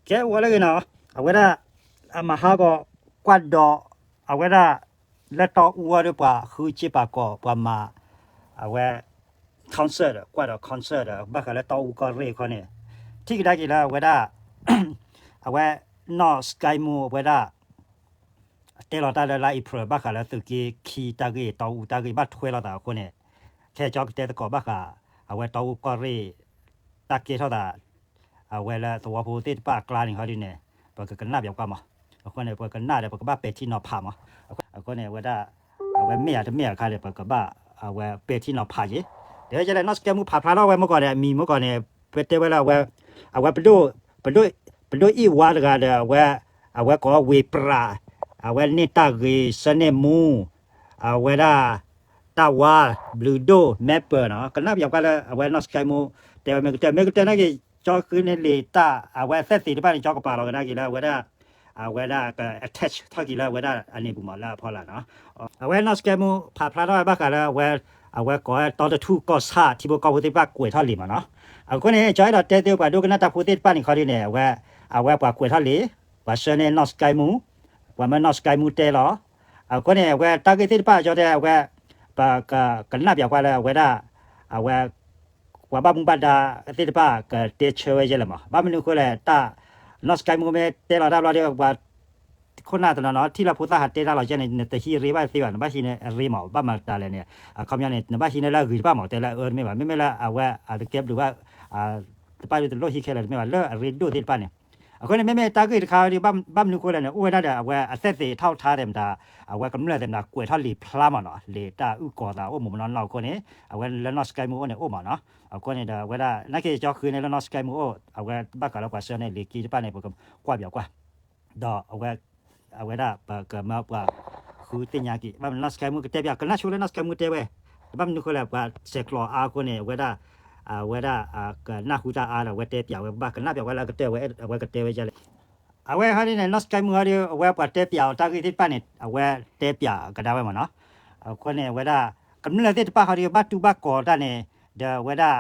ကဲဝဲလၢအဂ့ၤနီၤ, အဝဲဒၣ် အမၤဟးဂီၤကွၢ်ဒီး အဝဲဒၣ် လၢတီအူအီၤဒီးပှၤဃုစ့ပာ်ကီၤ ပှၤမၤ အဝဲ concert ဒီး ကွၢ်ဒီး concert ဒီး ဘၣ်ဃးလၢတီအူကီၢ်ရ့ၣ်အခီန့ၣ်, ထံၣ်ကဒါက့ၤလၢအဝဲဒၣ် အဝဲ နီၢ်စကဲမူ အဝဲဒၣ် တဲလီၤတၢ်လၢလါ April ဘၣ်ဃးလၢသုးက့ခံတၢ်ဂ့ၢ် တီအူတၢ်ဂ့ၢ်ဘၣ်ထွဲလိာ်သးအဃိန့ၣ်, ခဲကၠီကတဲသကိးဘၣ်ဃး အဝဲတီအူကီၢ်ရ့ၣ် တၢ်ကဲထီၣ်သး အဝဲလၢသဝီဖိသ့ၣ်တဖၣ်အကျါန့ၣ်ခီဒ်န့ၣ် ပကကနၣ်ပၠးကွၢ်မး. အဃိန့ၣ် ပကနၣ်ဒီး ပကဘၣ်ပဲာ်ထံနီၤဖးမး. အဃိန့ၣ် အဝဲဒၣ် အဝဲမ့ၢ်ဧါတမ့ၢ်ဧါအခါန့ၣ် ပကဘၣ် အဝဲပဲာ်ထံနီၤဖးက့ၤ. တဲဝဲဒ်လဲၣ် နီၢ်စကဲမူဖးဖျါထီၣ်ဝဲမ့ၢ်ကီၢ်န့ၣ် အမံၤမ့ၢ်ကီၢ်န့ၣ် ပတဲဝဲလၢအဝဲ အဝဲပဒိၣ် ပဒိၣ်အ့ၣ်ဝါတဂၤဒီး အဝဲ အဝဲကိးဝ့ၢ်ပြး အဝဲန့ၢ်တၢ်ဂ့ၤဆၢန့ၢ်မူ အဝဲဒၣ် တၢ်ဝါ ဘျုးဒိၣ် မဲပၢၤနီၤ. ကနၣ်ပၠးကွၢ်လၢအဝဲနီၢ်စကဲမူ တဲဝဲမ့ၢ်ကတၢၢ် မ့ၢ်ကတၢၢ်နာ်က့ၤ ကၠီဃုန့ၢ်လံာ်တၢ် အဝဲအသဲၣ်သ့ၣ်တဖၣ်န့ၣ် ကၠီကပာ်လီၤကဒါက့ၤလၢအဝဲဒၣ် အဝဲဒၣ်က attach ထီၣ်က့ၤလၢအဝဲဒၣ်အန့ၣ်ပူၤမးလၢအဖီလာ်နီၤ. အဝဲနီၢ်စကဲမူ ဖးဖျါထီၣ်ဝဲဘၣ်ဃးလၢအဝဲ အဝဲကိးဝဲတီတထူၣ်ကီၢ်ဆၣ်ထံဖိကီၢ်ဖိသ့ၣ်တဖၣ်ကွဲးထီၣ်လံာ်မးနီၤ. အဃိန့ၣ် ကၠီအဲၣ်ဒိးတဲသ့ပှၤဒိကနၣ်တၢ်ဖိသ့ၣ်တဖၣ်န့ၣ်ခီဒ်န့ၣ် အဝဲ အဝဲပှၤကွဲးထီၣ်လံာ် ပှၤဆှၢန့ၢ်နီၢ်စကဲမူ ပှၤမၢနီၢ်စကဲမူတဲလီၤ. အဃိန့ၣ် အဝဲတၢ်ဂ့ၢ်သ့ၣ်တဖၣ်ကၠီတဲ အဝဲ ပက ကနၣ်ပၠးကွၢ်လၢအဝဲဒၣ် အဝဲ ပှၤဘၣ်မူဘၣ်ဒါသ့ၣ်တဖၣ်ကတဲဆၢဝဲယဲၢ်လၢၤမး. ဘၣ်မနုၤအဃိလဲၣ် တၢ် နီၢ်စကဲမူမ့ၢ်တဲလီၤတၢ်ဘျီဒီး ပှၤ ခိၣ်နၢ်တနီၤနီၤ ထံၣ်လၢဖိသၣ်ဟးတဲတၢ်လီၤကဲန့ၣ် နတဟံးရ့ဘၣ်သ့ဘၣ် နဘၣ်ဟံးန့ၢ်အရ့မး ဘၣ်မတၤလဲၣ်န့ၣ် အခီပညီန့ၣ် နဘၣ်ဟံးန့ၢ်လၢအဂ့ၤတဖၣ်မး တဲလၢအအၢတမ့ၢ်ဘၣ် မ့မ့ၢ်လၢအဝဲအတကဲဘျုးဘၣ် တပၣ်ဒုတလိၣ်ဟံးခဲလၢာ်တမ့ၢ်ဘၣ် လၢအရ့ဒိၣ်သ့ၣ်တဖၣ်န့ၣ်. အဃိန့ၣ် မ့မ့ၢ်တၢ်ဂ့ၢ်တခါဒီး ဘၣ်မနုၤအဃိလဲၣ်န့ၣ် အိၣ်ဝဲဒၣ်ဒီး အဝဲအသဲၣ်သ့ၣ်ထီၣ်ထါသ့ၣ်မတၤ အဝဲကမျၢၢ်သ့ၣ်မတၤ ကွဲးထီၣ်လံာ်ဖျါမးနီၤ လံာ်တၢ်အုၣ်ကီၤသးအိၣ်မးနီၤနီၤ အဃိန့ၣ် အဝဲလၢနီၢ်စကဲမူအိၣ်န့ၣ်အိၣ်မးနီၤ. အဃိန့ၣ်ဒီး အဝဲဒၣ် နာ်က့ၤကၠီဃုန့ၢ်လၢနီၢ်စကဲမူအိၣ် အဝဲဘၣ်ဃးလၢပှၤဆှၢန့ၢ်လံာ်က့တဖၣ်န့ၣ် ပကကွၢ်ပၠးကွၢ် ဒီးအဝဲ အဝဲဒၣ်ပကမၢပှၤဃုသ့ၣ်ညါက့ၤ ဘၣ်မနုၤနီၢ်စကဲမူကတဲပၠး ကနၣ်ဆိလၢနီၢ်စကဲမူတဲဝဲ ဘၣ်မနုၤအဃိလဲၣ် ပှၤဆဲးကျိးအါအဃိန့ၣ် အဝဲဒၣ် အဝဲဒၣ် ကနၣ်ဟူတၢ်အါဒီး အဝဲတဲပၠးဝဲ ပဘၣ်ကနၣ်ပၠးဝဲလၢအကတၢၢ်ဝဲ အဝဲကတဲဝဲယဲၢ်လဲၣ်. အဝဲဟီဒ်န့ၣ် နီၢ်စကဲမူဟီဒီး အဝဲပှၤတဲပၠးအီၤတၢ်ဂ့ၢ်သ့ၣ်တဖၣ်န့ၣ် အဝဲတဲပၠးကဒါဝဲမးနီၤ. အဃိန့ၣ် အဝဲဒၣ် ကမျၢၢ်သ့ၣ်တဖၣ်ဟီဒီး ဘၣ်တူၢ်ဘၣ်ကီၤတၢ်န့ၣ် ဒီးအဝဲဒၣ်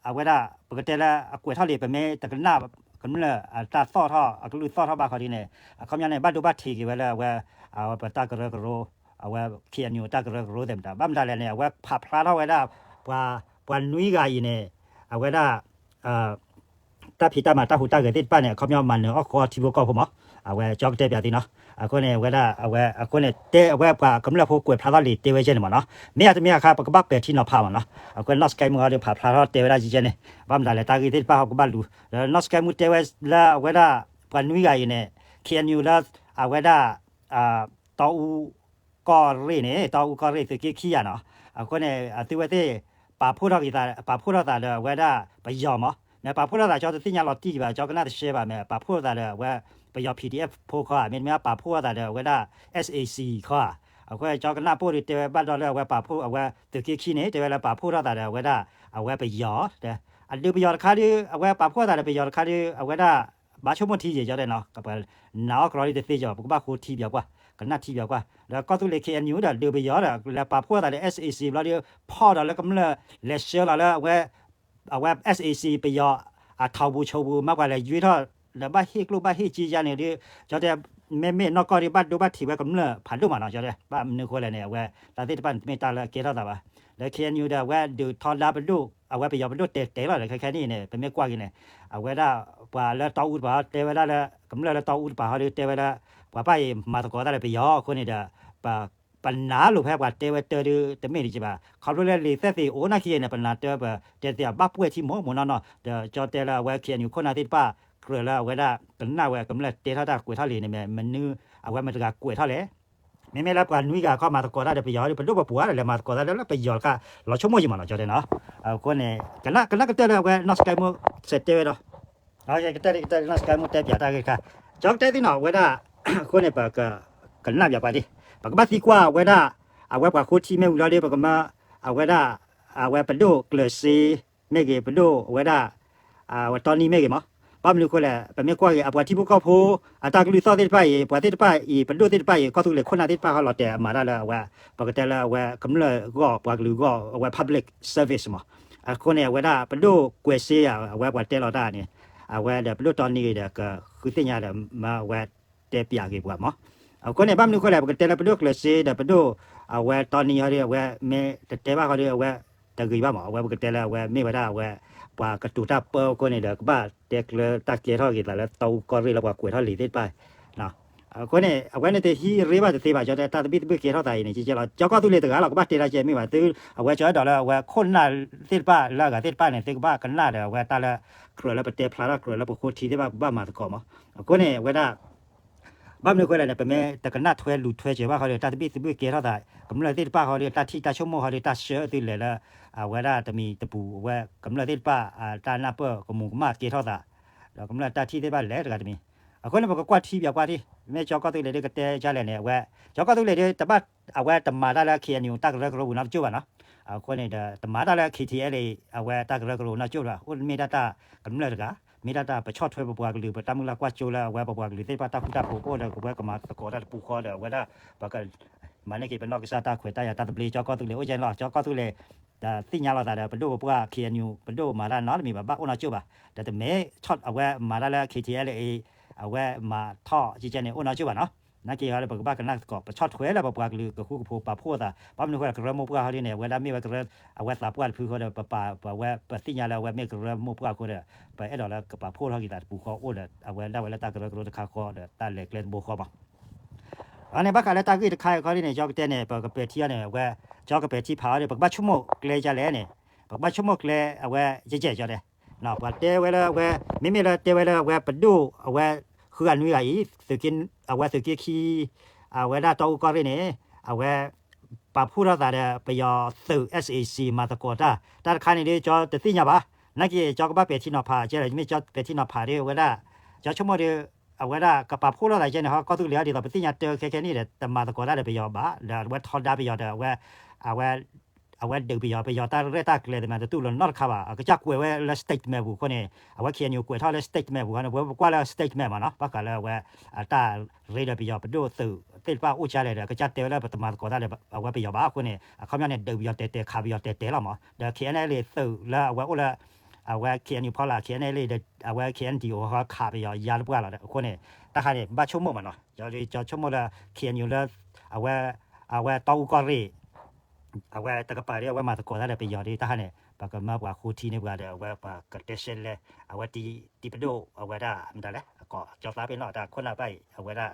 အဝဲဒၣ် ပကတဲလၢအကွဲးထီၣ်လံာ် ပမ့ၢ်တကနၣ် ကမျၢၢ်အတၢ်သီၣ်ထီၣ် အကလုၢ်သီၣ်ထီၣ်ဘၣ်ခီဒ်န့ၣ် အခီပညီန့ၣ် ဘၣ်ဒိဘၣ်ထံးက့ၤဝဲလၢအဝဲ အဝဲပတၢ်ကရၢကရိ အဝဲ ခ့ၣ်အဲၣ်ယူၣ် တၢ်ကရၢကရိသ့ၣ်မတၤ ဘၣ်မတၤလဲၣ်န့ၣ် အဝဲဖးဖျါထီၣ်ဝဲဒၣ် ပှၤ ပှၤနွံဂၤအံၤန့ၣ် အဝဲဒၣ် တၢ်ဖံးတၢ်မၤတၢ်ဟူးတၢ်ဂဲၤသ့ၣ်တဖၣ်န့ၣ် အခီပညီမၤနၢၤအီၣ်ဃီထံဖိကီၢ်ဖိမး အဝဲကၠီကတဲပၠးသုနီၤ. အဃိန့ၣ် အဝဲဒၣ် အဝဲ အဃိန့ၣ် တဲအဝဲပှၤကမျၢၢ်ဖိကွဲးဖျါထီၣ်လံာ်တဲဝဲယဲၢ်န့ၣ်မးနီၤ. မ့ၢ်အတမ့ၢ်အခါ ပကဘၣ်ပဲာ်ထံနီၤဖးမးနီၤ. အဃိနီၢ်စကဲမူဟီဒီးဖးဖျါထီၣ်တဲဝဲဒၣ်ယဲၢ်န့ၣ် ဘၣ်မတၤလဲၣ် တၢ်ဂ့ၢ်သ့ၣ်တဖၣ်ဟီကဘၣ်လူၤ ဒီးနီၢ်စကဲမူတဲဝဲလၢအဝဲဒၣ် ပှၤနွံဂၤအံၤန့ၣ် ခ့ၣ်အဲၣ်ယူၣ်လၢ အဝဲဒၣ် တီအူကီၢ်ရ့ၣ်န့ၣ် တီအူကီၢ်ရ့ၣ်သုးက့ခံဂၤနီၤ. အဃိန့ၣ် အသုဝဲသ့ၣ် ပာ်ဖှိၣ်ထီၣ်က့ၤသး ပာ်ဖှိၣ်ထီၣ်သးဒီးအဝဲဒၣ်ပယီၤမး မ့ၢ်ပာ်ဖှိၣ်ထီၣ်သးကၠီတသ့ၣ်ညါလီၤတံၢ်ဒံးဘၣ် ကၠီကနၣ်တရှဲဘၣ် မ့ၢ်ပာ်ဖှိၣ်ထီၣ်သးဒီးအဝဲ ပယီၤ P D F ဖိခီဧါ မ့တမ့ၢ်ပာ်ဖှိၣ်ထီၣ်သးဒီးအဝဲဒၣ် S A C ခီဧါ. အဃိကၠီကနၣ်ပိၢ်ဒီးတဲဝဲဘၣ်ဒီးလၢအဝဲပာ်ဖှိၣ်အဝဲသုးက့ခံန့ၣ် တဲဝဲလၢပာ်ဖှိၣ်ထီၣ်သးဒီးအဝဲဒၣ် အဝဲပယီၤ အဒုးပယီၤတခါဒီး အဝဲပာ်ဖှိၣ်သးဒီးပယီၤတခါဒီး အဝဲဒၣ် ဘၣ်ဆိကမိၣ်ထံယံာ်ကၠီတဲနီၤ ပနာ်အီၣ်ကရီဒ်တသ့ကၠီ ပကဘၣ်ဃိထံပၠးကွၢ် ကနၣ်ထံပၠးကွၢ် ဒီးကီၢ်သူလ့ၤ ခ့ၣ်အဲၣ်ယူၣ် ဒီးဒုးပယီၤဒီး လဲၤပာ်ဖှိၣ်သးဒီး S A C ဘျီဒီး ဖီၣ်ဒီးလၢကမျၢၢ် လဲၤဆှၢလီၤလၢအဝဲ အဝဲ S A C ပယီၤ အထီပူၤဆိပူၤ မ့ၢ်ပှၤလဲၤယွ့ထီၣ် ဒီးဘၣ်ဟ့ၣ်ကျိၣ်ဘၣ်ဟ့ၣ်စ့ယါန့ၣ်ဒီး ကၠီတဲ မ့မ့ၢ်နီၢ်ကီၢ်ဒီး ဘၣ်ဒိဘၣ်ထံးဝဲကမျၢၢ်ဖးဒိၣ်မးနီၤ ကၠီတဲ ဘၣ်မနုၤဃိလဲၣ်န့ၣ် အဝဲ တၢ်သ့ၣ်တဖၣ်န့ၣ် တမ့ၢ်တၢ်လၢအကဲထီၣ်သးဘၣ် လၢ ခ့ၣ်အဲၣ်ယူၣ် ဒီးအဝဲဒုးထီဒါပဒိၣ် အဝဲပယီၤပဒိၣ်တဲာ်တဲာ်လီၤဒီး ခဲခဲနံၣ်အံၤန့ၣ် ပမ့ၢ်ကွၢ်က့ၤန့ၣ် အဝဲဒၣ် ပှၤလၢတီအူတပၤ တဲဝဲဒၣ်လၢ ကမျၢၢ်လၢတီအူတပၤဟီဒီး တဲဝဲလၢ ပှၤဘၣ်အံၤမၤသကိးတၢ်ဒီးပယီၤအဃိန့ၣ်ဒီး ပ ပနာ်လိာ်ဖဲပှၤတဲဝဲတၢ်ဒီး တမ့ၢ်ဒံးကဘၣ် ခီဖျိလၢလံာ်သဲၣ်သ့ၣ်အိၣ်နာ်က့န့ၣ် ပနာ်တၢ်ပတဲသ့ၣ်ဘၣ်ပှဲၤထံမိၢ်မိၢ်နီၢ်နီၢ် ဒီးကၠီတဲလၢအဝဲ ခ့ၣ်အဲၣ်ယူၣ် ခိၣ်နၢ်သ့ၣ်တဖၣ် ကြၢးလၢအဝဲဒၣ် ကနၣ်ဝဲကမျၢၢ်တဲထီၣ်တၢ်ကွဲးထီၣ်လံာ်န့ၣ် မ့ၢ်မနုၤ အဝဲမတၤတဂၤကွဲးထီၣ်လဲၣ် မ့မ့ၢ်လၢပှၤနွံဂၤခီမၤသကိးတၢ်ဒီးပယီၤဒီး ပဒိၣ်ပပှၢ်ဒီးလဲၤမၤသကိးတၢ်ဒီးလၢပယီၤတခါ လီၤဆိကမိၣ်ယံာ်မးနီၤ ကၠီတဲနီၤ အဃိန့ၣ် ကနၣ်ကတၢၢ်လၢအဝဲ နီၢ်စကဲမူ စဲးတဲဝဲဒီး ကတဲကတဲ နီၢ်စကဲမူတဲပၠးတၢ်ဂ့ၢ်တခါ ကၠီကတဲသ့ၣ်နီၤ အဝဲဒၣ် အဃိန့ၣ် ပက ကနၣ်ပၠးပှၤဒ် ပကဘၣ်သံကွၢ်အဝဲဒၣ် အဝဲပှၤဃိထံမ့ၢ်ဝံၤလီၤဒီး ပကမၢ အဝဲဒၣ် အဝဲပဒိၣ်ကျၢၤစ့ မ့ၢ်ဂ့ၤ ပဒိၣ်အဝဲဒၣ် အဝဲတီနံမ့ၢ်ဂ့ၤမး ဘၣ်မနုၤအဃိလဲၣ် ပမ့ၢ်ကွၢ်က့ၤ အပှၤထံဖိကီၢ်ဖိ အတၢ်ကလုၢ်သီၣ်သ့ၣ်တဖၣ်အံၤ ပှၤသ့ၣ်တဖၣ်အံၤ ပဒိၣ်သ့ၣ်တဖၣ်အံၤ ကီၢ်သူလ့ၤခိၣ်နၢ်သ့ၣ်တဖၣ်ဟီလီၤတဲာ်အမၤတၢ်လၢအဝဲ ပကတဲလၢအဝဲကမျၢၢ်ဂီၢ် ပှၤကလုာ်ဂီၢ် အဝဲ public service မး အဃိန့ၣ် အဝဲဒၣ်ပဒိၣ်ကွဲးစ့ဧါ အဝဲပှၤတဲလီၤတၢ်န့ၣ် အဝဲဒီးပဒိၣ်တီနံဂ့ၤဒီး ကဃုသ့ၣ်ညါဒီးမၢအဝဲတဲပၠးက့ၤပှၤမး. အဃိန့ၣ် ဘၣ်မနုၤအဃိလဲၣ် ပကတဲလၢပဒိၣ်ကျၢၤစ့ဒီးပဒိၣ်အဝဲတီနံဟီဒီး အဝဲမ့ၢ်တတဲဘၣ်ဃီဒီး အဝဲတဂ့ၤဘၣ်မး. အဝဲပကတဲလၢအဝဲမ့ၢ်ဝဲဒၣ်အဝဲ ပှၤကတိၤတၢ်ပၢအဃိန့ၣ်ဒီး ကဘၣ်တဲကျၢၤတၢ်ကဲထီၣ်က့ၤသးလၢတီအူကီၢ်ရ့ၣ်လၢပှၤကွဲးထီၣ်လံာ်သ့ၣ်တဖၣ် အဃိန့ၣ် အဝဲန့ၣ်တဟံးရ့ဘၣ်တသ့ဘၣ် ကၠီတဲတၢ်သဘံၣ်သဘုၣ်ကဲထီၣ်သးအံၤန့ၣ် ကဲကဲလီၤ. ကၠီကီၢ်သူလ့ၤတဂၤလီၤ ကဘၣ်တဲတၢ်ကဲမ့ၢ်ဘၣ် သု အဝဲကၠီအဲၣ်ဒိးလၢအဝဲခိၣ်နၢ်သ့ၣ်တဖၣ်လၢအဂၤသ့ၣ်တဖၣ်န့ၣ် သုကဘၣ်ကနၣ်ဒီးအဝဲတၢ်လၢ ကြၢးလၢပတဲဖျါထီၣ်ကြၢးလၢပဃိထံသ့ၣ်တဖၣ် ကဘၣ်မၤသကိးမး. အဃိန့ၣ် အဝဲဒၣ် ဘၣ်မနုၤအဃိလဲၣ်န့ၣ် ပမ့ၢ်တကနၣ်ထွဲလူၤထွဲစၢၤဘၣ်ဃီဒီး တၢ်သဘံၣ်သဘုၣ်ကဲထီၣ်သး ကမျၢၢ်သ့ၣ်တဖၣ်ဃီဒီး တၢ်ထံၣ်တၢ်ဆိကမိၣ်ဃီဒီး တၢ်ဆၢအသုလဲၤလၢ အဝဲဒၣ်တမံၤတပူၤ အဝဲကမျၢၢ်သ့ၣ်တဖၣ် တၢ်နၢ်ပၢၢ်ကမူၤကမၣ်ကဲထီၣ်သး ဒီးကမျၢၢ်တၢ်ထံၣ်သ့ၣ်တဖၣ်လဲၤတဂၤတမံၤ. အဃိန့ၣ် ပကကွၢ်ထံပၠးကွၢ်ထံ မ့ၢ်ကၠီကီၢ်သူလ့ၤဒ်ကတဲဒ်လဲၣ်န့ၣ် အဝဲ ကၠီကီၢ်သူလ့ၤဒ်တဘၣ် အဝဲတမၤတၢ်လၢ K N U တၢ်ကရၢကရိပူၤနီတကၠိၢ်ဘၣ်နီၤ. အဃိန့ၣ်ဒီး တမၤတၢ်လၢ K T L A အဝဲတၢ်ကရၢကရိနီတကၠိၢ်ဘၣ် အိၣ်မ့ၢ်ဒၣ်တၢ်ကမျၢၢ်တဂၤ မ့ၢ်ဒၣ်တၢ်ပဆီၣ်ထွဲပပှၤကလုာ် ပတၢ်မုၢ်လၢ်ကွၢ်စိလၢအဝဲပပှၤကလုာ်သ့ၣ်တဖၣ်တၢ်ဃူတၢ်ဖိးအိၣ်ဒီး ကဝဲကမၤသကိးတၢ်တပူၤဃီဒီး အဝဲဒၣ် ပက မၤန့ၢ်က့ၤပနီၢ်ကစၢ်တၢ်ခွဲးတၢ်ယာ်တၢ်သဘျ့ ကၠီကီၢ်သူလ့ၤအိၣ်ကဲန့ၣ်လီၤ. ကၠီကီၢ်သူလ့ၤ ဒီးသ့ၣ်ညါလီၤသးဒီး ပဒိၣ်ပပှၢ် K N U ပဒိၣ်မၤတၢ်နီတမံၤဘၣ် ဘၣ်အိၣ်နီတကၠိၢ်ဘၣ်. ဒီးတမ့ၢ်ဆီၣ်အဝဲမၤတၢ်လၢ K T L A အဝဲမၤထီၣ်ကဲကဲန့ၣ် အိၣ်နီတကၠိၢ်ဘၣ်နီၤ. နာ်က့ၤဒီး ပကဘၣ်ကနၣ်သကိး ပဆီၣ်ထွဲလၢပပှၤကလုာ်ကဃူကဖိးပာ်ဖှိၣ်သး ဘၣ်မနုၤအဃိဒီး ကရၢမိၢ်ပှၢ်ဃီဒ်န့ၣ် အဝဲဒၣ်မ့ၢ်ဝဲကရၢ အဝဲသးပှၢ်တဖုဃီဒီး ပပာ်ပဝဲပသ့ၣ်ညါလၢအဝဲမ့ၢ်ကရၢမိၢ်ပှၢ်အဃိဒီး ပအဲၣ်ဒိးလၢကပာ်ဖှိၣ်ထီၣ်က့ၤသးတပူၤဃီအိၣ်ဒီး အဝဲဒၣ်ဝဲလၢတၢ်ကရၢကရိတခါဃီဒီး တၢ်လဲၤကျဲတဘိဃီမး. အန့ၣ်ဘၣ်ဃးလၢတၢ်ဂ့ၢ်တခါအံၤခီဒ်န့ၣ် ကၠီကတဲန့ၣ် ပကပဲာ်ထံအီၤန့ၣ် အဝဲ ကၠီကပဲာ်ထံဖးအီၤဒီး ပကဘၣ်ဆိကမိၣ်ကျဲဒ်လဲၣ်န့ၣ် ပကဘၣ်ဆိကမိၣ်ကျဲအဝဲယဲၢ်ယဲၢ်ကၠီတဲ ပှၤတဲဝဲလၢအဝဲ မ့မ့ၢ်လၢတဲဝဲလၢအဝဲပဒိၣ်အဝဲ ဃုဂၤနွံဂၤအံၤ အဝဲသုးက့ခံ အဝဲဒၣ်တီအူကီၢ်ရ့ၣ်န့ၣ် အဝဲ ပာ်ဖှိၣ်ထီၣ်သးဒီးပယီၤသုး S A C မၤသကိးတၢ် တၢ်တခါန့ၣ်ဒီး ကၠီတသ့ၣ်ညါဘၣ်. နာ်က့ၤ ကၠီကဘၣ်ပဲာ်ထံနီၤဖးကဲလၢ မ့ၢ်ကၠီပဲာ်ထံနီၤဖးဒီး အဝဲဒၣ် ကၠီဆိကမိၣ်ဒီး အဝဲဒၣ်ကပာ်ဖှိၣ်ထီၣ်သးကဲန့ၣ် ဟီကီၢ်သူလ့ၤဟီဒ်သိး ပသ့ၣ်ညါတၢ်ခဲခဲန့ၣ်ဒီး တမၤသကိးတၢ်ဒီးပယီၤဘၣ် ဒီးအဝဲထီဒါပယီၤဒီး အဝဲ အဝဲဒုးပယီၤ ပယီၤတၢ်ရဲၣ်တၢ်ကျဲၤသ့ၣ်မး တတူၢ်လိာ်နီတခါဘၣ် အကစၢ်ကွဲးဝဲလၢ statement ပူၤအဃိန့ၣ် အဝဲ K N U ကွဲးထီၣ်လၢ statement ပူၤဃီန့ၣ် ပဝဲပကွၢ်လၢ statement မးနီၤ ဘၣ်ဃးလၢအဝဲ အတၢ်ရ့ဒီးပယီၤ ပဒိၣ်သုးသ့ၣ်တဖၣ်အိၣ်ကၠါလဲၣ်ဒီး အကစၢ်တဲဝဲလၢပတမၤသကိးတၢ်ဒီး အဝဲပယီၤဘၣ်အဃိန့ၣ် အခီပညီန့ၣ် ဒုးပယီၤတဲာ်တဲာ် ခးပယီၤတဲာ်တဲာ်လီၤမး ဒီး K N L A သုးလၢအဝဲအိၣ်လၢ အဝဲ K N U ဖီလာ် K N L A ဒီး အဝဲ K N D O ဟီခးပယီၤယါတပှၢ်လီၤဒီး အဃိန့ၣ် တၢ်ခါန့ၣ် ဘၣ်ဆိကမိၣ်မးနီၤ ကၠီဆိကမိၣ်လၢ K N U လၢ အဝဲ အဝဲတီအူကီၢ်ရ့ၣ် အဝဲတကပၤဒီးအဝဲမၤသကိးတၢ်ဒီးပယီၤဒီး တၢ်ခါန့ၣ် ပကမၢပှၤဃိထံန့ၢ်ပှၤဒီး အဝဲပှၤကတဲရှဲလဲ အဝဲတံၤပဒိၣ် အဝဲဒၣ်မတၤလဲၣ် အကီၢ်ကၠီသးပ့ၤနီၣ် တၢ်ခိၣ်နၢ်ဘၣ်အံၤ အဝဲဒၣ်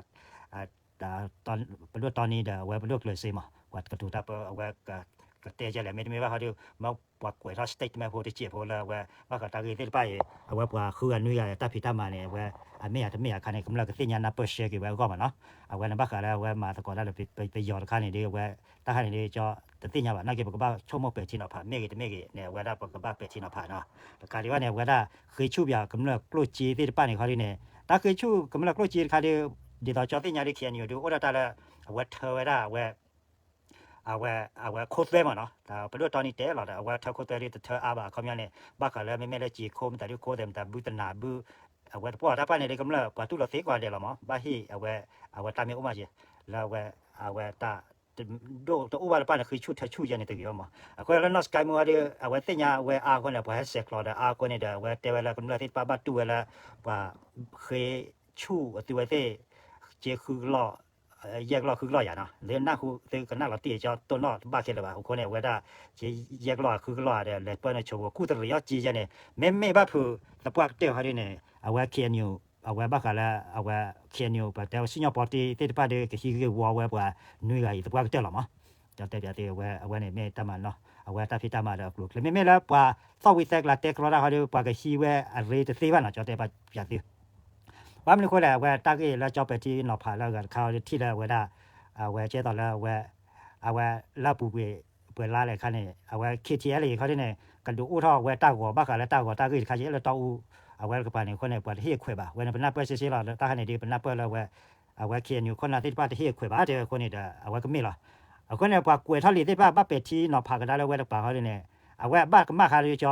ပဒိၣ်တီနံဒီး အဝဲပဒိၣ်ကျၢၤစ့မး ပှၤကတိၤတၢ်ပၢ အဝဲ ကတဲကဲလဲၣ် မ့တမ့ၢ်ဘၣ်ဃီဒီး မၢပှၤကွဲးထီၣ် statement ဖိတစဲးဖိလၢအဝဲ ဘၣ်ဃးတၢ်ဂ့ၢ်သ့ၣ်တဖၣ်အံၤ အဝဲပှၤဃုဂၤနွံဂၤတၢ်ဖံးတၢ်မၤန့ၣ် အဝဲ အမ့ၢ်ယၤတမ့ၢ်ယၤခါန့ၣ် ကမျၢၢ်ကသ့ၣ်ညါနၢ်ပၢၢ်ရှဲက့ၤဝဲအဂီၢ်မးနီၤ အဝဲန့ၣ်ဘၣ်ဃးလၢအဝဲမၤသကိးတၢ်ဒီးပယီၤတခါန့ၣ်ဒီး အဝဲ တၢ်ခါန့ၣ်ဒီး ကၠီတသ့ၣ်ညါဘၣ် နာ်က့ၤ ပကဘၣ်ဆိကမိၣ်ပဲာ်ထံနီၤဖး မ့ၢ်ဂ့ၤတမ့ၢ်ဂ့ၤန့ၣ် အဝဲဒၣ်ပကဘၣ်ပဲာ်ထံနီၤဖးနီၤ တကးဒံးဘၣ်န့ၣ် အဝဲဒၣ်ဃ့ဆူၣ်ပယီၤကမျၢၢ်ကျိၣ်စ့သ့ၣ်တဖၣ်န့ၣ်ခီဒ်န့ၣ် တၢ်ဃ့ဆူၣ်ကမျၢၢ်ကျိၣ်စ့တခါဒီး ဒ်သိးကၠီသ့ၣ်ညါဒီး K N U ဒီးအိၣ်ဒၣ်တၢ်လၢ အဝဲထၢဝဲဒၣ်အဝဲ အဝဲ အဝဲခိသွဲမးနီၤ ပဒိၣ်တီနံတဲလီၤဒီး အဝဲထၢခိသွဲဒီးတထၢအါဘၣ် အခီပညီန့ၣ် ဘၣ်ဃးလၢမ့မ့ၢ်လၢစ့ခိ မတၤဒုခိသွဲ မတၤဘုတနၤဘု အဝဲတပှၢ်တၢ်ပၢ်န့ၣ်ဒီးကမျၢၢ်ပှၤတူၢ်လိာ်သ့ကိးဂၤဒဲးလီၤမး ဘၣ်ဟ့ၣ်အဝဲ အဝဲတၢ်မ့ၢ်အိၣ်မးက့ၤ လၢအဝဲ အဝဲတၢ် ဒိၣ်တအိၣ်ဘၣ်တပၢ်န့ၣ် ဃ့ဆူၣ်ထၢဆူၣ်ယဲန့ၣ်တဂ့ၤဘၣ်မး အဃိလၢနီၢ်စကဲမူဒီး အဝဲသ့ၣ်ညါဝဲအါအဃိန့ၣ် ပှၤဟဲဆဲးကျိးဒီးအါအဃိန့ၣ်ဒီး အဝဲတဲဝဲလၢကမျၢၢ်သ့ၣ်တဖၣ်ဘၣ်တူၢ်ဝဲလၢ ပှၤဃ့ဆူၣ်အသုဝဲသ့ၣ် စ့ဃုကလီၢ် ယဲၢ်ကလီၢ်ဃုကလီၢ်ယၤနီၤ လၢနၢ်ဟူသုကနၣ်လီၤတံၢ်ကၠီတိၢ်နီၣ်တဘၣ်ခဲလၢာ်ဘၣ် အဃိန့ၣ် အဝဲဒၣ် ယဲၢ်ကလီၢ်ဃုကလီၢ်ဒီး လဲၤပၢၢ်န့ၣ်ဆိ ကူၣ်တရံးအီၣ်က့ယဲန့ၣ် မ့မ့ၢ်ဘၣ်ဖုးသပှၢ်ကတၢၢ်ဟီဒ်န့ၣ် အဝဲ K N U အဝဲဘၣ်ဃးလၢ အဝဲ K N U ပတဲဝဲစံၣ်ညီၣ်ပီတံၢ်သ့ၣ်တဖၣ်ဒီး ကဟံးဂ့ၢ်ဝီဝဲပှၤနွံဂၤအံၤသပှၢ်ကတၢၢ်လီၤမး ကၠီတဲပၠးသု အဝဲ အဝဲန့ၣ်မ့ၢ်တၢ်မၤနီၣ် အဝဲတၢ်ဖံးတၢ်မၤဒီးအကျိၤအကျဲ မ့မ့ၢ်လၢပှၤသီၣ်ဝံသဲကျါတဲကြီတၢ်ဟီဒီး ပှၤကဟံးဝဲအရ့တသ့ဘၣ်နီၤ ကၠီတဲပၠးသု ဘၣ်မနုၤအဃိလဲၣ် အဝဲတၢ်ဂ့ၢ်လၢကၠီပဲာ်ထံနီၤဖးလၢအဂၤတခါဟီဒီး ထံၣ်လၢအဝဲဒၣ် အဝဲကဲသိးလၢအဝဲ အဝဲလၢအပူၤကွံာ်ပှဲၤလါလဲၣ်ခါန့ၣ် အဝဲ K T L A ခီဒ်န့ၣ် ကဒုးအိၣ်ထီၣ်ဝဲတၢ်ဂီၤ ဘၣ်ဃးလၢတၢ်ဂီၤတၢ်ဂ့ၢ်တခါကဲလၢတီအူ အဝဲတကပၤန့ၣ်အဃိန့ၣ် ပှၤတဟ့ၣ်အခွဲးဘၣ် ဝဲန့ၣ်ပနၢ်ပၢၢ်စ့စ့လီၤ တၢ်ခါန့ၣ်ဒီး ပနၢ်ပၢၢ်လၢအဝဲ အဝဲ K N U ခိၣ်နၢ်သ့ၣ်တဖၣ်တဟ့ၣ်အခွဲးဘၣ်တဲဝဲအဃိန့ၣ်ဒီး အဝဲကမ့ၢ်လီၤ အဃိန့ၣ် ပှၤကွဲးထီၣ်လံာ်သ့ၣ်တဖၣ် ဘၣ်ပဲာ်ထံနီၤဖးကဒါလၢအဝဲတကပၤဃီဒ်န့ၣ် အဝဲဘၣ်ကမၣ်ဃါဒီးကၠီ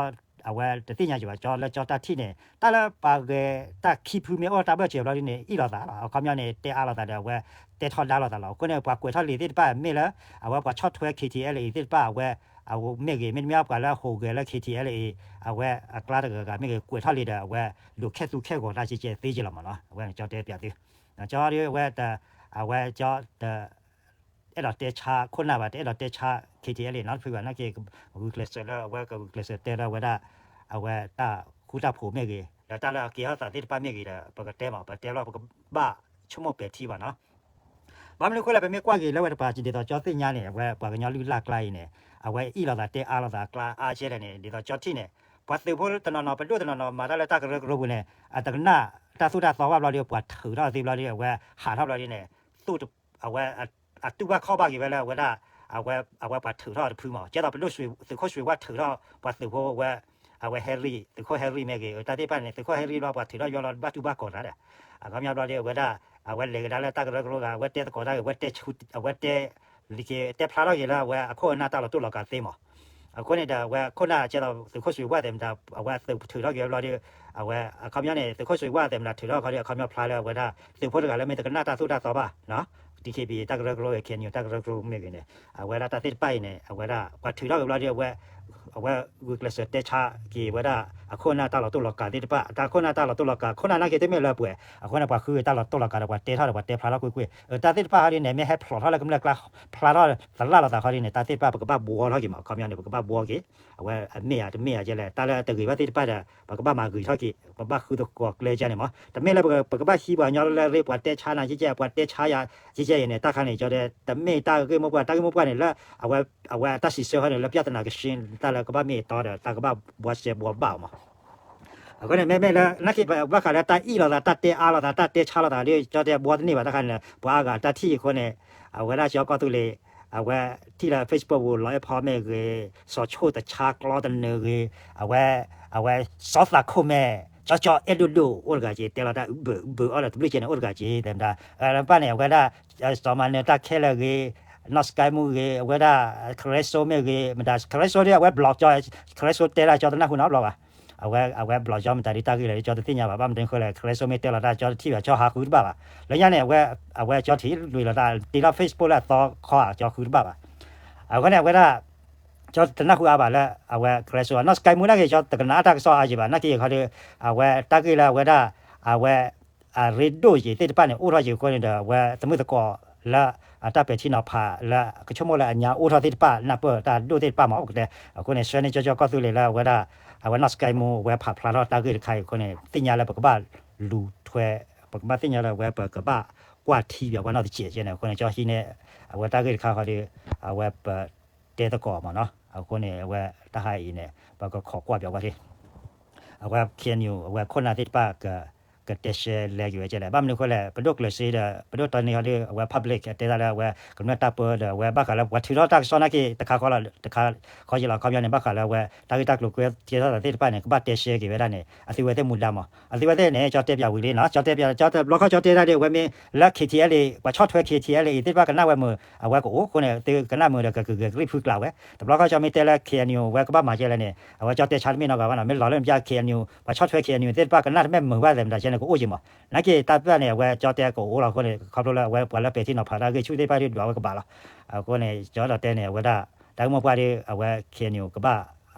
အဝဲတသ့ၣ်ညါက့ၤဘၣ် ကၠီလၢကၠီတၢ်ထံၣ်န့ၣ် တၢ်လၢပှၤဂဲၤတၢ်ခံဖုမ့ၢ်အိၣ်တၢ်ဘၢၣ်စၢၤဘျီဒ်န့ၣ် အ့ၣ်လိာ်သးလီၤ အခီပညီန့ၣ် တဲအါလိာ်သးဒီးအဝဲ တဲထီဒါလိာ်သးလီၤ အဃိန့ၣ် ပှၤကွဲးထီၣ်လံာ်သ့ၣ်တဖၣ်မ့ၢ်လၢ အဝဲပှၤဆီၣ်ထွဲ K T L A သ့ၣ်တဖၣ် အဝဲ အဝဲမ့ၢ်ဂ့ၤ မ့တမ့ၢ်ပှၤလၢအဟူးဂဲၤလၢ K T L A အဝဲအကျါတဂၤဂၤမ့ၢ်ဂ့ၤ ကွဲးထီၣ်လံဒီး အဝဲလူၤခဲသူခဲဂီၤတၢ်ကဲကဲသ့က့လီၤမ့ၢ်နီၤ. အဝဲန့ၣ်ကၠီတဲပၠးသု ကၠီဒီးအဝဲ အဝဲကၠီတ အဲၣ်ဒိးတဲဆါခိၣ်နၢ်ဘၣ် တအဲၣ်ဒိးတဲဆါ K T L A နီတဖုဘၣ် နာ်က့ ဂုာ်ကျဲးစၢးလၢအဝဲကဂုာ်ကျဲးစၢးတဲလၢအဝဲဒၣ် အဝဲတၢ်ဃူတၢ်ဖိးမ့ၢ်ဂ့ၤ ဒီးတၢ်လၢအကဲထီၣ်သးသ့ၣ်တဖၣ်မ့ၢ်ဂ့ၤဒီး ပကတဲမး ပတဲဘျီ ပကဘၣ်ဆိကမိၣ်ပဲာ်ထံဘၣ်နီၤ. ဘၣ်မနုၤအဃိလဲၣ် ပမ့ၢ်ကွၢ်က့ၤလၢဝဲတပၤ ဒ်သိးကၠီသ့ၣ်ညါန့ၣ် အဝဲပှၤကညီလုၢ်လၢ်ကျါအံၤန့ၣ် အဝဲအ့ၣ်လိာ်သးတဲအါလိာ်သးအကျါအါကဲလဲၣ်န့ၣ် ဒ်သိးကၠီထံၣ်န့ၣ် ပှၤသုးဖိတနီၤနီၤ ပဒိၣ်တနီၤနီၤ မၤတၢ်လၢတၢ်ကရၢကရိပူၤန့ၣ် အတကနၣ်တၢ်သိၣ်တၢ်သီဘၣ်ဘျီဒီး ပှၤထုးထီၣ်သ့ဘျီဒီး အဝဲဟးထီၣ်ဘျီဒီးန့ၣ် သူၣ် အဝဲ အတူၢ်ဘၣ်ခီၣ်ဘၣ်က့ၤဝဲလၢအဝဲဒၣ် အဝဲပှၤထုးထီၣ်တဖုမး ကဲသိးပဒိၣ် သုးခိၣ်စွ့ၤဝၣ်ထုးထီၣ် ပှၤသုးဖိဝဲ အဝဲဟဲရံၣ် သုးခိၣ်ဟဲရံၣ်မ့ၢ်ဂ့ၤ တၢ်သ့ၣ်တဖၣ်န့ၣ် သုးခိၣ်ဟဲရံၣ်ဘျီ ပှၤထုးထီၣ်ယွၤလီၤ ဘၣ်တူၢ်ဘၣ်ကီၤတၢ်ဒီး အခီပညီဘျီဒီး အဝဲဒၣ် အဝဲလဲၤကဒါလၢတၢ်ကရၢကရိဂၤ အဝဲတဲသကိးတၢ်ဂ့ၤ အဝဲတဲဆူ အဝဲတဲ လံက့ တဲဖျါထီၣ်က့ၤလၢအဝဲအခိၣ်အနၢ်တၢ်လီၤတိၢ်လီၤကးသ့မး. အဃိန့ၣ်ဒီး အဝဲခိၣ်နၢ်ကဲသိး သုးခိၣ်စွ့ၤဝၣ်သဲးမတၤ အဝဲသုးထုးထီၣ်က့ၤဘျီဒီး အဝဲအခီပညီန့ၣ် သုးခိၣ်စွ့ၤဝၣ်သဲးမတၤထုးထီၣ်ခီဒီး အခီပညီဖျါလၢအဝဲဒၣ် သုးဖိတဂၤလၢမ့ၢ်တကနၣ်တၢ်သိၣ်တၢ်သီဘၣ် DKBA တၢ်ကရၢကရိ K N U တၢ်ကရၢကရိမ့ၢ်ဂ့ၤန့ၣ် အဝဲဒၣ်တၢ်သ့ၣ်တဖၣ်အံၤန့ၣ် အဝဲဒၣ် ပှၤထုးထီၣ်က့ၤဘျီဒီး အဝဲ အဝဲဂုာ်ကျဲးစၢးတဲဆါက့ၤဝဲဒၣ် အခိၣ်အနၢ်တၢ်လီၤတိၢ်လီၤကးသ့ၣ်တဖၣ် တၢ်ခိၣ်နၢ်တၢ်လီၤတိၢ်လီၤကး ခိၣ်နၢ်နာ်က့တမ့ၢ်လၢပှဲၤ အဃိန့ၣ် ပှၤဃုက့ၤတၢ်လီၤတိၢ်လီၤကးဒီး ပှၤတဲထီၣ်ဒီး ပှၤတဲဖျါထီၣ်ကွ့ၢ်ကွ့ၢ် တၢ်သ့ၣ်တဖၣ်ခီဒ်န့ၣ် မ့ၢ်ဟဲဖျိးထီၣ်လၢကမျၢၢ်ကျါ ဖျါထီၣ်သလၣ်လိာ်သးခီဒ်န့ၣ် တၢ်သ့ၣ်တဖၣ် ပကဘၣ်ဘှီထီၣ်က့ၤမး အခီပညီန့ၣ် ပကဘၣ်ဘှီက့ၤ အဝဲအမ့ၢ်ဧါတမ့ၢ်ဧါကဲလဲၣ် တၢ်လၢတဂ့ၤဘၣ်သ့ၣ်တဖၣ်ဒီး ပကဘၣ်မၤဂ့ၤထီၣ်က့ၤ ပကဘၣ်ဃုသကိးကျဲကဲန့ၣ်မး တမ့ၢ်လၢပကဘၣ်ဟံးပှၤကညီလၢရ့ ပှၤတဲဆါနၤကဲကဲ ပှၤတဲဆါယၤကဲကဲအံၤန့ၣ် တၢ်ခါန့ၣ် ကၠီတဲ တမ့ၢ်တၢ်ဂ့ၢ်မိၢ်ပှၢ် တၢ်ဂ့ၢ်မိၢ်ပှၢ်န့ၣ်လၢ အဝဲအတၢ်စံးဆၢဃီန့ၣ် လၢ ပြဿနာကရှင်း တၢ်လၢကဘၣ်မ့ၢ်အတီဒီး တၢ်ကဘၣ်ဘှီစဲဘှီဘၣ်အီၤမး အဃိန့ၣ် မ့မ့ၢ်လၢ နာ်က့ ဘၣ်ဃးလၢတၢ်အ့ၣ်လိာ်သး တၢ်တဲအါလိာ်သး တၢ်တဲဆါလိာ်သးဒီး ကၠီတဲဘှီတန့ၢ်ဘၣ် တၢ်ခါန့ၣ် ပှၤအါဂၤတၢ်ထံၣ်အဃိန့ၣ် အဝဲဒၣ်ကၠီကီၢ်သူလ့ၤ အဝဲထံၣ်လၢ Facebook ပူၤ လီၤအဲၣ်ဖီမ့ၢ်ဂ့ၤ စီၤဆိၣ်တဆါကျီတနၢၤဂ့ၤ အဝဲ အဝဲ စီၤသးခိၣ်မဲာ် ကၠီကၠီအဲၣ်ဒိၣ်ဒိၣ် အိၣ်တဂၤက့ၤ တဲလီၤတၢ်အုၣ်ဘၢၣ်အုၣ်ဘၢၣ်အီၤဒီး တဘျုးကဲန့ၣ် အိၣ်တဂၤက့ၤ တဲမတၤ တၢ်တဖၣ်န့ၣ် အဝဲဒၣ် စီၤမၤနၢၤတၢ်ခဲလၢာ်ဂ့ၤ နီၢ်စကဲမူဂ့ၤ အဝဲဒၣ် ခရဲစိမ့ၢ်ဂ့ၤ မတၤ ခရဲစိဒီး အဝဲ block ကၠီ ခရဲစိတဲဒၣ်ကၠီတနၢ်ဟူနီတဘျီဘၣ် အဝဲ အဝဲ block ကၠီမတၤဒ်တၢ်ဂ့ၢ်လဲၣ် ကၠီတသ့ၣ်ညါဘၣ် ဘၣ်မနုၤဃိလဲၣ် ခရဲစိမ့ၢ်တဲလီၤတၢ် ကၠီတထံၣ်ဘၣ် ကၠီဟးဃုတဘၣ်ဘၣ် လၢညါန့ၣ် အဝဲ အဝဲကၠီထံၣ်လွံၢ်လိာ်သး တ့ထီၣ် Facebook လၢအသီခီဧါ ကၠီဃုတဘၣ်ဘၣ် အဃိန့ၣ် အဝဲဒၣ် ကၠီတနၢ်ဟူအါဘၣ်လၢ အဝဲ ခရဲစိ နီၢ်စကဲမူနာ်က့ၤ ကၠီတကနၣ်အတၢ်ကစီၣ်အါက့ၤဘၣ် နာ်က့ၤခီဒီး အဝဲတၢ်ဂ့ၢ်လၢအဝဲဒၣ် အဝဲ အရ့ဒိၣ်က့ၤသ့ၣ်တဖၣ်န့ၣ် အိၣ်ထီၣ်က့ၤအဃိန့ၣ်ဒီး အဝဲသမုၢ်သကိးလၢ အတၢ်ပဲာ်ထံနီၤဖးလၢ ကဆိကမိၣ်လၢအညါအိၣ်ထီၣ်သ့ၣ်တဖၣ် နၢ်ပၢၢ်တၢ်ဒိၣ်သ့ၣ်တဖၣ်မး အိၣ်ကတဲ အဃိန့ၣ် ဆှၢန့ၢ်ကၠီကၠီကီၢ်သူလ့ၤလၢအဝဲဒၣ် အဝဲနီၢ်စကဲမူ အဝဲဖးဖျါထီၣ်တၢ်ဂ့ၢ်တခါအံၤအဃိန့ၣ် သ့ၣ်ညါလၢပကဘၣ်လူၤထွဲ ပကဘၣ်သ့ၣ်ညါလၢအဝဲပကဘၣ်ကွၢ်ထံဘၣ်ပှၤနီၢ်တစဲးကဲန့ၣ် အဃိန့ၣ် ကၠီဟံးန့ၢ် အဝဲတၢ်ဂ့ၢ်တခါဃီဒီး အဝဲပ တဲသကိးမးနီၤ အဃိန့ၣ် အဝဲတၢ်ဟးအံၤန့ၣ် ပကခိးကွၢ်ပၠးဝဲသ့ၣ် အဝဲ K N U အဝဲခိၣ်နၢ်သ့ၣ်တဖၣ် ကတဲရှဲလဲက့ၤဝဲကဲလဲၣ် ဘၣ်မနုၤဃိလဲၣ် ပဒိၣ်ကျဲးစ့ဒီး ပဒိၣ်တီနံၤဟီဒီး အဝဲ public တဲတၢ်လၢအဝဲ ကမျၢၢ်တၢ်ပၢဒီး အဝဲဘၣ်ဃးလၢပှၤထုးထီၣ်တၢ်ကစီၣ်နာ်က့ တခါဃီလီၤ တခါဃီယံၤလီၤ အခီပညီန့ၣ် ဘၣ်ဃးလၢအဝဲ တၢ်ဂ့ၢ်တၢ်ကျိၤကွဲကဲထီၣ်သးသ့ၣ်တဖၣ်န့ၣ် ကဘၣ်တဲရှဲက့ၤဝဲဒၣ်န့ၣ် အသုဝဲသ့ၣ်မူဒါမး အသုဝဲသ့ၣ်န့ၣ် ကၠီတဲပၠးဝံၤလံနီၤ ကၠီတဲပၠး ကၠီတဘျီခီၣ်ကၠီတဲဒၣ်ဒီး အဝဲမ့ၢ်လၢ K T L A ပှၤဆီၣ်ထွဲ K T L A သ့ၣ်တဖၣ်ကနၣ်ဝဲမုာ် အဝဲကအိၣ်အဃိန့ၣ် သုကနၣ်မုာ်ဒီးကကဂဲၤကရံၣ်ဖုကျးဝဲ တဘျီခီၣ်ကၠီမ့ၢ်တဲလၢ K N U ဝဲကဘၣ်မၤကဲလဲၣ်န့ၣ် အဝဲကၠီတဲဆါတမ့ၢ်နီတဂၤဘၣ်နီၤ မ့ၢ်လီၤလၢနပၠး K N U ပှၤဆီၣ်ထွဲ K N U သ့ၣ်တဖၣ်ကနၣ်တမ့ၢ်မုာ်ဘၣ်သဲးမတၤကဲန့ၣ် ကအိၣ်က့ၤမး နာ်က့တၢ်တဖၣ်န့ၣ် အဝဲကၠီတဲကအိၣ်လီၤအဃိန့ၣ် ခီဖျိလၢအဝဲပှၤလၢပဲာ်ထံနီၤဖးတၢ်ဂ့ၢ်ဆူၣ်သ့ၣ်တဖၣ်ဒုးဒွးဝဲကဘၣ်လီၤ အဃိန့ၣ် ကၠီဒီးတဲန့ၣ် အဝဲဒၣ် တၢ်ဂ့ၢ်မိၢ်ပှၢ်ဒီး အဝဲ K N U ကဘၣ်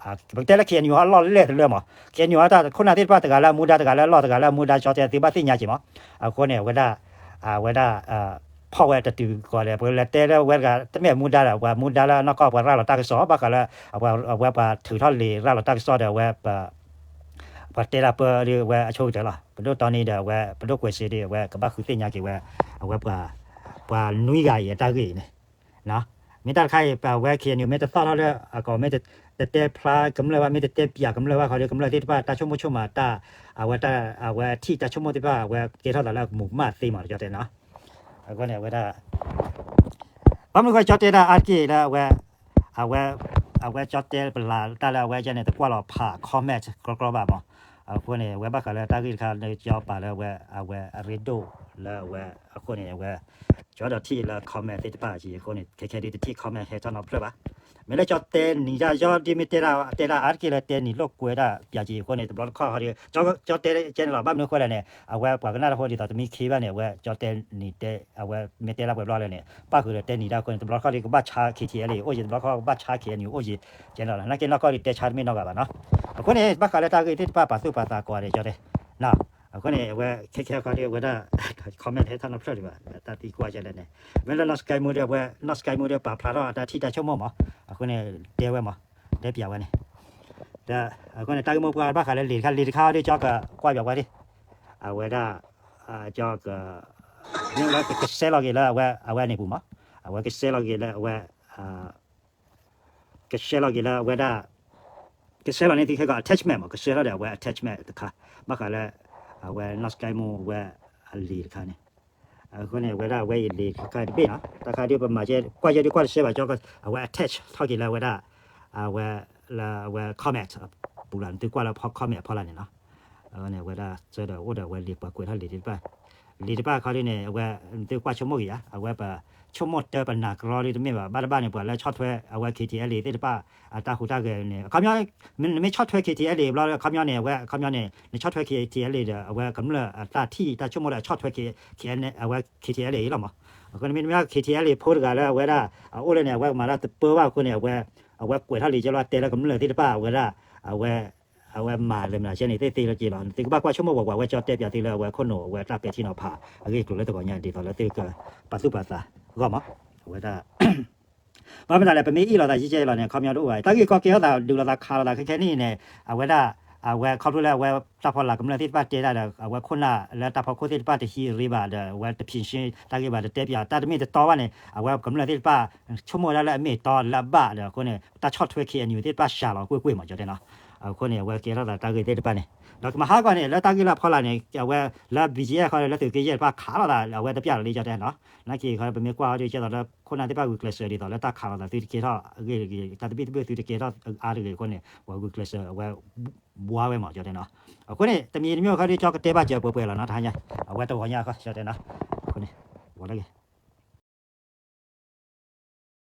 ပကတဲလၢ K N U ဟီလီၢ်လဲၢ်တလၢမး K N U ဟီတၢ်ခိၣ်နၢ်သ့ၣ်တဖၣ်တဂၤလၢအမူဒါတဂၤလၢအလီၢ်တဂၤလၢအမူဒါ ကၠီတဲသုဘၣ်သ့ၣ်ညါက့ၤမး အဃိန့ၣ် အဝဲဒၣ် အဝဲဒၣ် ဖီၣ်ဝဲတတုၤကီးဒီး ပကလဲၤတဲလၢဝဲတဂၤ တမ့ၢ်အမူဒါဒီး ပှၤမူဒါလၢအနီၢ်ကီၢ်ပှၤရၤလီၤတၢ်ကစီၣ် ဘၣ်ဃးလၢ အဝဲပှၤထုးထီၣ်လံာ်ရၤလီၤတၢ်ကစီၣ်ဒီးအဝဲ ပှၤတဲတၢ်ပၢဒုးအဝဲအဆိကတၢၢ်လီၤ ပဒိၣ်တီနံၤဒီးအဝဲ ပဒိၣ်ကွဲးစ့ဒီးအဝဲကဘၣ်ဃုသ့ၣ်ညါက့ၤဝဲ အဝဲ ပှၤနွံဂၤအံၤအတၢ်ဂ့ၢ်အံၤန့ၣ် မ့ၢ်တၢ်တခါအံၤ ပဝဲ K N U မ့ၢ်တသီၣ်ထီၣ်လၢအကီၢ် မ့ၢ်တတဲဖျါကမျၢၢ်ဘၣ် မ့ၢ်တတဲပၠးကမျၢၢ်ဘၣ်ခီဒီး ကမျၢၢ်သ့ၣ်တဖၣ်တၢ်ဆိကမိၣ်ဆိကမးတၢ် အဝဲတၢ် အဝဲထံၣ်တၢ်ဆိကမိၣ်သ့ၣ်တဖၣ် အဝဲကဲထီၣ်သးလၢအကမူးကမၣ်သ့မး ကၠီတဲနီၤ အဃိန့ၣ် အဝဲဒၣ် ဘၣ်မနုၤဃိကၠီတဲဒၣ်အါတက့ၢ်လၢအဝဲ အဝဲ အဝဲကၠီတဲပလၢ်တၢ်လၢအဝဲကဲန့ၣ် တကွၢ်လီၤဖး comment ကြီကြီဘၣ်မး အဃိန့ၣ် အဝဲဘၣ်ဃးလၢတၢ်ဂ့ၢ်တခါလၢကၠီပာ်လၢအဝဲ အဝဲအရ့ဒိၣ်လၢအဝဲ အဃိန့ၣ် အဝဲ ကၠီဒီးထံၣ်လၢ comment သ့ၣ်တဖၣ်က့အဃိန့ၣ် ခဲခဲဒုးတထံၣ် comment ဟဲထီၣ်နီတဖျၢၣ်ဘၣ်. မ့ၢ်လၢကၠီတဲနံၤတၢ်ယီဒ်မ့ၢ်တဲဒၣ် တဲဒၣ်အါတက့ၢ်လၢတဲနံၤလိာ်ကွဲဒၣ်ပၠးက့အဃိန့ၣ် တဘျီတခီၣ်ဟီဒီး ကၠီတဲကဲန့ၣ်လီၤ. ဘၣ်မနုၤအဃိလဲၣ်န့ၣ် အဝဲပှၤကနၣ်တၢ်ဖိဒ်သိးတမံခ့ဘၣ်န့ၣ် အဝဲကၠီတဲနံၤတဲ အဝဲမ့ၢ်တဲလၢပှဲၤဘျီလဲၣ်န့ၣ် ပၣ်ဃုာ်ဒီးတဲနံၤတၢ်အဃိန့ၣ် တဘျီတခီၣ်ဒီးကဘၣ်ဆါ K T L အိၣ်က့ တဘျီတခီၣ်ကဘၣ်ဆါ K N U အိၣ်က့ ကဲန့ၣ်လီၤ. နာ်က့နီၢ်ကီၢ်ဒုးတဲဆါတမ့ၢ်နီတဂၤဘၣ်နီၤ. အဃိန့ၣ် ဘၣ်ဃးလၢတၢ်ဂ့ၢ်သ့ၣ်တဖၣ်ပာ်သူၣ်ပာ်သးကိးဂၤဒဲးကၠီတဲ အဃိန့ၣ် အဝဲခဲခဲခီဒီး အဝဲဒၣ် comment ဟဲထီၣ်နီတဖျၢၣ်ဒံးဘၣ် တၢ်သံကွၢ်ကလဲၣ်န့ၣ် မ့ၢ်လၢ နီၢ်စကဲမူဒီး အဝဲ နီၢ်စကဲမူဒီး ပာ်ဖျါထီၣ်အတၢ်ထံၣ်တၢ်ဆိကမိၣ်မး အဃိန့ၣ် တဲဝဲမး တဲပၠးဝဲန့ၣ် ဒီး အဃိန့ၣ် တၢ်ဂ့ၢ်မိၢ်ပှၢ်ဘၣ်ဃးလၢလံာ်တခါ လံာ်တခါဒီး ကၠီကကွၢ်ပၠးဝဲဒၣ် အဝဲဒၣ် ကၠီက မ့ၢ်လၢကဆဲးလီၤက့ၤလၢအဝဲ အဝဲန့ၣ်ပူၤမး အဝဲကဆဲးလီၤက့ၤလၢအဝဲ ကဆဲးလီၤက့ၤလၢအဝဲဒၣ် ကဆဲးလီၤန့ၣ်သ့ခဲကီး attachment မး ကဆဲးလီၤဒီးအဝဲ attachment တခါ ဘၣ်ဃးလၢ အဝဲ နီၢ်စကဲမူ အဝဲအလံာ်တခါန့ၣ် အဃိန့ၣ် အဝဲဒၣ်အဝဲအံၤလံာ်တခါတဘ့ၣ်နီၤ တခါဒီးပမၤကဲ ကွၢ်ယဲဒုးကွၢ်တဆှဲဘၣ် ကၠီ အဝဲ attach ထီၣ်က့ၤလၢအဝဲဒၣ် အဝဲလၢအဝဲ comment ပူၤလီၤ နသုကွၢ်လၢ comment အဖီလာ်န့ၣ်နီၤ အဝဲန့ၣ် အဝဲဒၣ်ဆၢဒီးအိၣ်ဒီးအဝဲလံာ်ပှၤကွဲးထီၣ်လံာ်သ့ၣ်တဖၣ် လံာ်တဖၣ်ခီဒ်န့ၣ် အဝဲ နသုကွၢ်ဆိကမိၣ်က့ၤယါ အဝဲပဆိကမိၣ်တၢ်ပနၢ်ကရီဒ်တမ့ၢ်ဘၣ် ဘၣ်တဘၣ်န့ၣ် ပှၤလၢဆီၣ်ထွဲ အဝဲ K T L A သ့ၣ်တဖၣ် အတၢ်ဟူးတၢ်ဂဲၤန့ၣ် အခီပညီ နမ့ၢ်ဆီၣ်ထွဲ K T L A ဘျီ အခီပညီန့ၣ် အဝဲ အခီပညီန့ၣ် နဆီၣ်ထွဲ K T L A ဒီး အဝဲကမျၢၢ်အတၢ်ထံၣ်တၢ်ဆိကမိၣ်ဒီး ဆီၣ်ထွဲ K- အဝဲ K T L A အံၤလီၤမး အဃိန့ၣ်မ့တမ့ၢ် K T L A ဖိတဂၤလၢအဝဲဒၣ် အအိၣ်လၢန့ၣ် အဝဲကမၤတၢ်တပၢဘၣ်အဃိန့ၣ် အဝဲ အဝဲကွဲးထီၣ်လံာ်ကဲလီၤ တဲလၢကမျၢၢ်သ့ၣ်တဖၣ် အဝဲဒၣ် အဝဲ အဝဲမၤလၢမနုၤကဲန့ၣ် သ့ၣ်သ့လၢက့ၤလီၤ နသုကဘၣ်ကွၢ်ဆိကမိၣ်ဝဲ ပှၤဝဲကၠီတဲပၠးသုလၢအဝဲခိၣ်နူာ် အဝဲတၢ်ပဲာ်ထံနီၤဖး အဂ့ၢ်အကျိၤလၢတဂီၤညါ ဒ်သိးလၢသုကပာ်သူၣ်ပာ်သးဂီၢ်မး အဝဲဒၣ် ဘၣ်မနုၤလဲၣ် ပမ့ၢ်အ့ၣ်လိာ်သးယကဲလီၤန့ၣ် အခီပညီတအိၣ်ဘၣ် တၢ်ဂ့ၢ်ကီကဲထီၣ်သး ဒုးလိာ်သးခးလိာ်သးခဲခဲန့ၣ်န့ၣ် အဝဲဒၣ် အဝဲခီဖျိလၢအဝဲတၢ်ဖီလာ်ကမျၢၢ်သ့ၣ်တဖၣ်တဲတၢ်ဒီး အဝဲခိၣ်နၢ်လၢတၢ်ဖီခိၣ်သ့ၣ်တဖၣ်တဟံးရ့ဘၣ်ဒီး အဝဲတဖံးဆ့ တၢ်ဂ့ၢ်ဘၣ်တတဲပၠး တၢ်တမ့ၢ်တတီဘၣ်န့ၣ် အဝဲကမျၢၢ်သ့ၣ်တဖၣ် ဆိကမိၣ်ဝဲဒၣ်လၢအမ့ၢ်တီလၢအဘၣ်ဒီးအဃိန့ၣ် တၢ်ဆီၣ်ထွဲ K N U သ့ၣ်တဖၣ်စှၤလီၤကွ့ၢ်ကွ့ၢ်မး ကၠီတဲနီၤ အဃိန့ၣ် အဝဲကဲထီၣ်သးတၢ်ဂ့ၢ်သ့ၣ်တဖၣ်န့ၣ် ဒီးကမၤဟးဂီၤန့ၣ် လၢတၢ်ဂ့ၢ်လၢအဖီလာ်န့ၣ် အဝဲလၢ B G F ခီလၢသုးက့ယဲၢ်တဖၣ်ခးလိာ်သး အဝဲတပၠးလီၤလံ ကၠီတဲနီၤ နာ်က့ခီ ပမ့ၢ်ကွၢ်အီၤဒ်ကဲသိးလၢခိၣ်နၢ်သ့ၣ်တဖၣ်ဂုာ်ကျဲးစၢးဒ်သိးလၢတၢ်ခးလိာ်သးသုတကဲထီၣ်အဂ့ၢ်တဂ့ၤ တၢ်သဘံၣ်သဘုၣ်သုတကဲထီၣ်အါတဂ့ၤအဃိန့ၣ် ပှၤဂုာ်ကျဲးစၢးအဝဲ ဘှါဝဲမး ကၠီတဲနီၤ အဃိန့ၣ် တမံၤတမံၤခီဒ်ကၠီကတဲဘၣ်စၢၤပှဲၤပှဲၤလီၤနီၤ တဟါညါ အဝဲတဂီၤညါခီ ကၠီတဲနီၤ အဃိန့ၣ် ဝဲလၢ